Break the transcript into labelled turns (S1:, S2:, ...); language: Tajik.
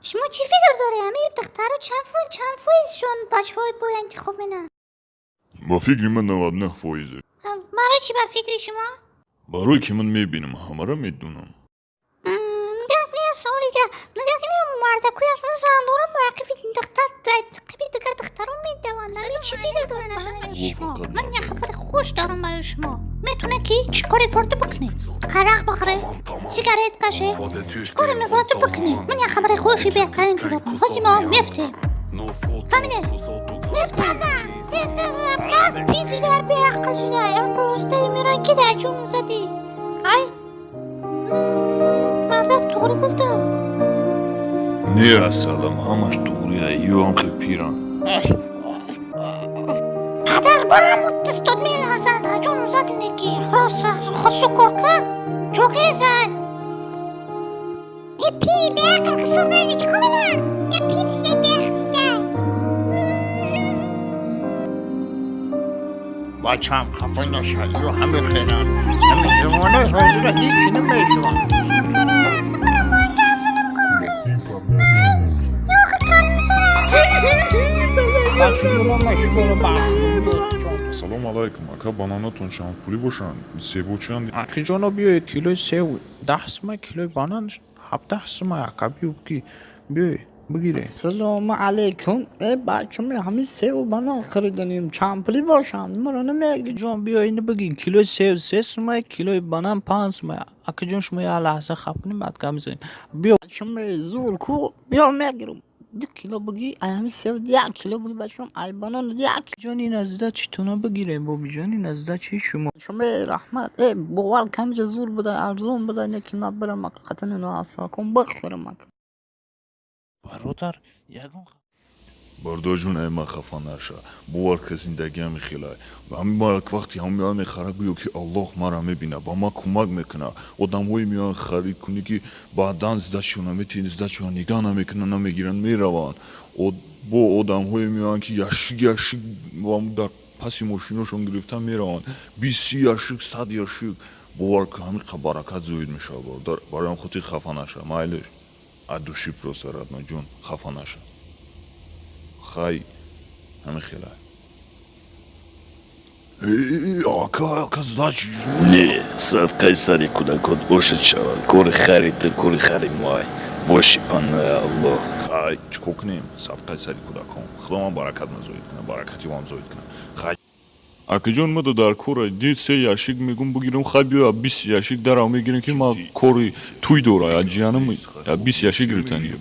S1: Шумо чӣ фикр доред, ҳамин духтаро чанд фоизшон бачаҳои бой интихоб менанд?
S2: Ба фикри ман, 99 фоизе.
S1: Барои чӣ, ба фикри шумо?
S2: Барое ки ман мебинам, ҳамаро медонам.
S1: Гап не, саволи га нигоҳ кунед, мардакои аслан зандора муаққифи духтар қиби дигар духтаро медаванд. Ами чӣ фикр доред назари шумо? Ман як хабари хуш дорам барои шумо. Метавонед ки чӣ коре форду бикунед, арақ бихӯред, сигарет кашед, чӣ коре мефорду бикунед. Ман як хабари хуши беҳтарин дорам. Ҳози мо мефтем, фаҳмидед? Мефтем. Пир шуда, беақл шуда, ростаи меран ки дар ҷум задӣ. Ай мардак, туғри гуфтам?
S2: Не, асалам, ҳамаш туғрия, ё ҳам хел пиранд.
S1: Падар, бо ҳамун дастот меларзад. Ҷум задине ки рост худшу кор кард, ҷогезад. Е, пири беақл, хусур мези, чӣ кор менам? Я пир шуда, беақл шуда.
S3: Бачам, хафа наша, ё ҳами хеланд. Ҳами ҷавонои ҳозира ҳеҷ намешаванд. Бачаҷонам, шуморо бахшидам.
S4: Салом алайкум, ака, бананатон чанд пулӣ бошанд? Себо чанд?
S5: Акиҷоно, биёед, килои сев 10 сума, килои банан 17 сума. Ака, биё ки, биёй бигире.
S3: Салому алайкум, э бачам, ҳами севу банан хариданем, чанд пулӣ бошанд, маро намегӣ?
S5: Ҷон, биё, ина бигир: килои сев 3 сума, килои банан 5 сума. Акиҷон, шумо як лаҳза хаб кунед, баъд гап мезанем, биё.
S3: Бачам, зур ку, биё, мегирам. 2 кило бигӣ, ай ҳами сев 1 кило бигӣ, бачам, ай банан як.
S5: Ҷон, ин азда читуна бигирем, бобиҷон, ин азда чи шумо.
S3: Бачам, раҳмат, э бовар камҷа зур буда, арзон буда, не ки ман бирам ҳақиқатан ино асвакон бихӯрам.
S5: Бародар, ягон
S2: Бародарҷон, ай ман хафа наша, бовар ка, зиндагӣ ҳами хелай. Ҳами ман вақти ҳам меоям мехара, гӯё ки Аллоҳ мара мебина, ба ман кӯмак мекуна. Одамҳое меоянд харид кунӣ, ки баъдан сдачаро наметиҳӣ, сдачаро нигаҳ намекунанд, намегиранд, мераванд. Бо одамҳое меоянд, ки ящик ящик дар паси мошиношон гирифта мераванд, 20, 30 ящик, 100 ящик. Бовар ка, ҳамин қа баракат зоид мешавад, бародар. Барои ҳам хотир хафа наша, майлеш, от души просто, родной ҷон, хафа наша. Хай, ҳамин хелай. Ака, ака, сдачи.
S6: Не, садқаи сари кӯдакот бошад шавад, кори хайри ту кори хайри моай. Боши панои Аллоҳ.
S2: Хай, чӣ кор кунем, садқаи сари кӯдакон, Худо ман баракат зоид кунад, баракати вам зоид кунад. Хай, акаҷон, мада дар кора ди се ящик мегум бигирам. Хай, биё, 20 ящик дарав мегирем, ки ман кори туй дора, ҷиянам 20 ящик гирифтани.